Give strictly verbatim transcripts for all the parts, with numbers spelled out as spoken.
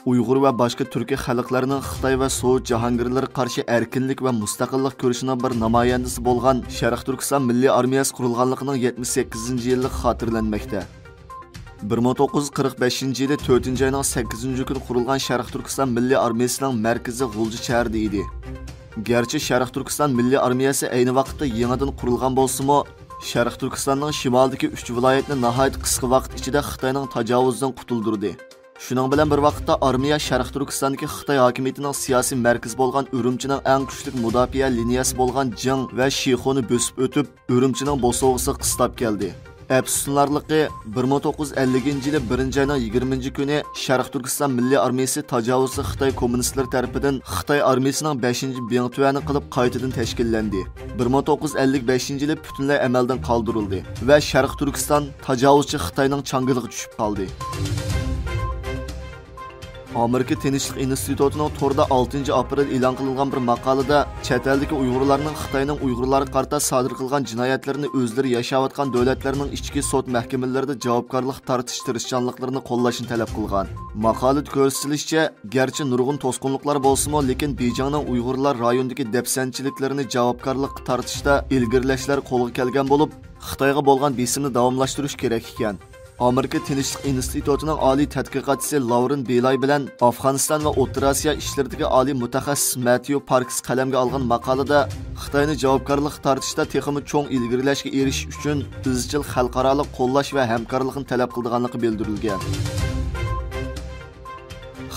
ئۇيغۇر ۋە باشقا تۈركىي خەلقلەرنىڭ خىتاي ۋە سوۋېت جاھانگىرلىرى قارشى ئەركىنلىك ۋە مۇستەقىللىق كۈرىشىنىڭ بىر نامايەندىسى بولغان شەرقىي تۈركىستان مىللىي ئارمىيەسى قۇرۇلغانلىقىنىڭ يەتمىش سەككىزىنچى يىللىقى خاتىرىلەنمەكتە. بىر مىڭ توققۇز يۈز قىرىق بەشىنچى يىلى تۆتىنچى ئاينىڭ سەككىزىنچى كۈنى قۇرۇلغان شەرقىي تۈركىستان مىللىي ئارمىيەسىنىڭ مەركىزى غۇلجا شەھىرىدە ئىدى. گەرچە شەرقىي تۈركىستان مىللىي ئارمىيەسى ئەينى ۋاقىتتا يېڭىدىن قۇرۇلغان بولسىمۇ، شەرقىي تۈركىستاننىڭ شىمالىدىكى ئۈچ ۋىلايەتنى ناھايىتى قىسقا ۋاقىت ئىچىدە خىتاينىڭ تاجاۋۇزىدىن قۇتۇلدۇردى. شۇنىڭ بىلەن بىر ۋاقىتتا، ئارمىيە شەرقىي تۈركىستاندىكى خىتاي ھاكىمىيىتىنىڭ سىياسىي مەركىزى بولغان ئۈرۈمچىنىڭ ئەڭ كۈچلۈك مۇداپىئە لىنىيەسى بولغان جىڭ ۋە شىخۇنى بۆسۈپ ئۆتۈپ، ئۈرۈمچىنىڭ بوسۇغىسىغا قىستاپ كەلدى. ئەپسۇسلىنارلىقى، بىر مىڭ توققۇز يۈز ئەللىكىنچى يىلى بىرىنچى ئاينىڭ يىگىرمىنچى كۈنى شەرقىي تۈركىستان مىللىي ئارمىيەسى تاجاۋۇزچى خىتاي كوممۇنىستلىرى تەرىپىدىن خىتاي ئارمىيىسىنىڭ بەشىنچى بىڭتۈەنى قىلىپ قايتىدىن تەشكىللەندى. بىر مىڭ توققۇز يۈز ئەللىك بەشىنچى يىلى پۈتۈنلەي ئەمەلدىن قالدۇرۇلدى ۋە شەرقىي تۈركىستان تاجاۋۇزچى خىتاينىڭ چاڭگىلىغا چۈشۈپ قالدى. ئامېرىكا تىنچلىق ئىنستىتۇتىنىڭ توردا ئالتىنچى ئاپرېل ئېلان قىلىنغان بىر ماقالىدە، چەت ئەلدىكى ئۇيغۇرلارنىڭ خىتاينىڭ ئۇيغۇرلارغا قارىتا سادىر قىلغان جىنايەتلىرىنى ئۆزلىرى ياشاۋاتقان دۆلەتلەرنىڭ ئىچكى سوت مەھكىمىلىرىدە جاۋابكارلىققا تارتىش تىرىشچانلىقلىرىنى قوللاشنى تەلەپ قىلغان. ماقالىدە كۆرسىتىلىشىچە، گەرچە نۇرغۇن توسقۇنلۇقلار بولسىمۇ، لېكىن بېيجىڭنىڭ ئۇيغۇرلار رايونىدىكى دەپسەندىچىلىكلىرىنى جاۋابكارلىققا تارتىشتا ئىلگىرىلەشلەر قولغا كەلگەن بولۇپ، خىتايغا بولغان بېسىمنى داۋاملاشتۇرۇش كېرەك ئىكەن. ئامېرىكا تىنچلىق ئىنستىتۇتىنىڭ ئالىي تەتقىقاتچىسى لاۋرېن بېلاي بىلەن ئافغانىستان ۋە ئوتتۇرا ئاسىيا ئىشلىرىدىكى ئالىي مۇتەخەسسىس مەتيۇ پاركس قەلەمگە ئالغان ماقالىدە، خىتاينى جاۋابكارلىققا تارتىشتا تېخىمۇ چوڭ ئىلگىرىلەشكە ئېرىشىش ئۈچۈن ئىزچىل خەلقئارالىق قوللاش ۋە ھەمكارلىقنى تەلەپ قىلىدىغانلىقى بىلدۈرۈلگەن.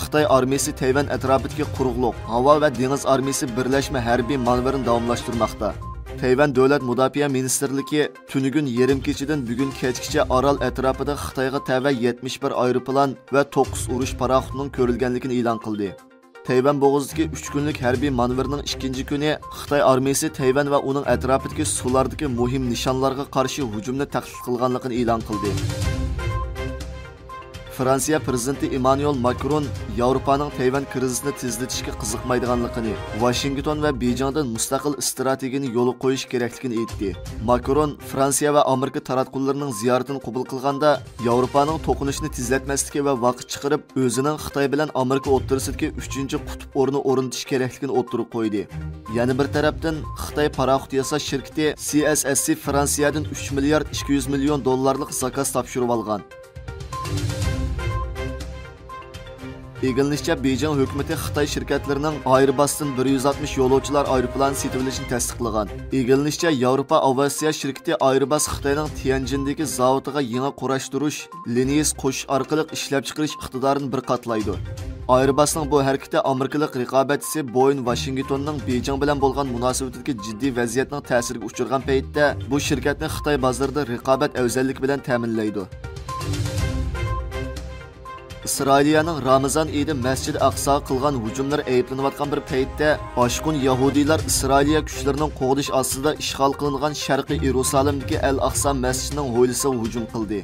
خىتاي ئارمىيىسى تەيۋەن ئەتراپىدىكى قۇرۇقلۇق، ھاۋا ۋە دېڭىز ئارمىيىسى بىرلەشمە ھەربىي مانېۋىرىنى داۋاملاشتۇرماقتا. تەيۋەن دۆلەت مۇداپىئە مىنىستىرلىكى تۈنۈگۈن يېرىم كېچىدىن بۈگۈن كەچكىچە ئارال ئەتراپىدا خىتايغا تەۋە يەتمىش بىر ئايروپىلان ۋە توققۇز ئۇرۇش پاراخوتىنىڭ كۆرۈلگەنلىكىنى ئېلان قىلدى. تەيۋەن بوغۇزىدىكى ئۈچ كۈنلۈك ھەربىي مانېۋىرنىڭ ئىككىنچى كۈنى خىتاي ئارمىيىسى تەيۋەن ۋە ئۇنىڭ ئەتراپىدىكى سۇلاردىكى مۇھىم نىشانلارغا قارشى ھۇجۇمنى تەھدىت قىلغانلىقىنى ئېلان قىلدى. فرانسىيە پىرېزىدېنتى ئېممانۇئېل ماكرون ياۋروپانىڭ تەيۋەن كىرىزىسىنى تېزلىتىشكە قىزىقمايدىغانلىقىنى، ۋاشىنگتون ۋە بېيجىڭدىن مۇستەقىل ئىستراتېگىيىنى يولغا قويۇش كېرەكلىكىنى ئېيتتى. ماكرون فرانسىيە ۋە ئامېرىكا تاراتقۇلىرىنىڭ زىيارىتىنى قوبۇل قىلغاندا، ياۋروپانىڭ توقۇنۇشنى تېزلەتمەسلىكى ۋە ۋاقىت چىقىرىپ، ئۆزىنىڭ خىتاي بىلەن ئامېرىكا ئوتتۇرىسىدىكى ئۈچىنچى قۇتۇپ ئورنى ئورنىتىش كېرەكلىكىنى ئوتتۇرىغا قويدى. يەنە بىر تەرەپتىن، خىتاي پاراخوت ياساش شىركىتى سى ئېس ئېس سى فرانسىيەدىن ئۈچ مىليارد ئىككى يۈز مىليون دوللارلىق زاكاز تاپشۇرۇۋالغان. ئىگىلىنىشىچە، بېيجىڭ ھۆكۈمىتى خىتاي شىركەتلىرىنىڭ ئايرباستىن بىر يۈز ئاتمىش يولۇچىلار ئايروپىلانى سېتىۋېلىشىنى تەستىقلىغان. ئىگىلىنىشىچە، ياۋروپا ئاۋىئاتسىيە شىركىتى ئايرباس خىتاينىڭ تيەنجىندىكى زاۋۇتىغا يېڭى قۇراشتۇرۇش لىنىيىسى قوشۇش ئارقىلىق ئىشلەپچىقىرىش ئىقتىدارىنى بىر قاتلايدۇ. ئايرباسنىڭ بۇ ھەرىكىتى ئامېرىكىلىق رىقابەتچىسى بويىن ۋاشىنگتوننىڭ بېيجىڭ بىلەن بولغان مۇناسىۋىتىدىكى جىددىي ۋەزىيەتنىڭ تەسىرىگە ئۇچرىغان پەيتتە، بۇ شىركەتنى خىتاي بازىرىدا رىقابەت ئەۋزەللىكى بىلەن تەمىنلەيدۇ. ئىسرائىلىيەنىڭ رامىزان ئېيىدا مەسچىدى ئەقساغا قىلغان ھۇجۇملىرى ئەيىبلىنىۋاتقان بىر پەيتتە، ئاشقۇن يەھۇدىيلار ئىسرائىلىيە كۈچلىرىنىڭ قوغدىشى ئاستىدا ئىشغال قىلىنغان شەرقىي يېرۇسالىمدىكى ئەل ئەقسا مەسچىتىنىڭ ھويلىسىغا ھۇجۇم قىلدى.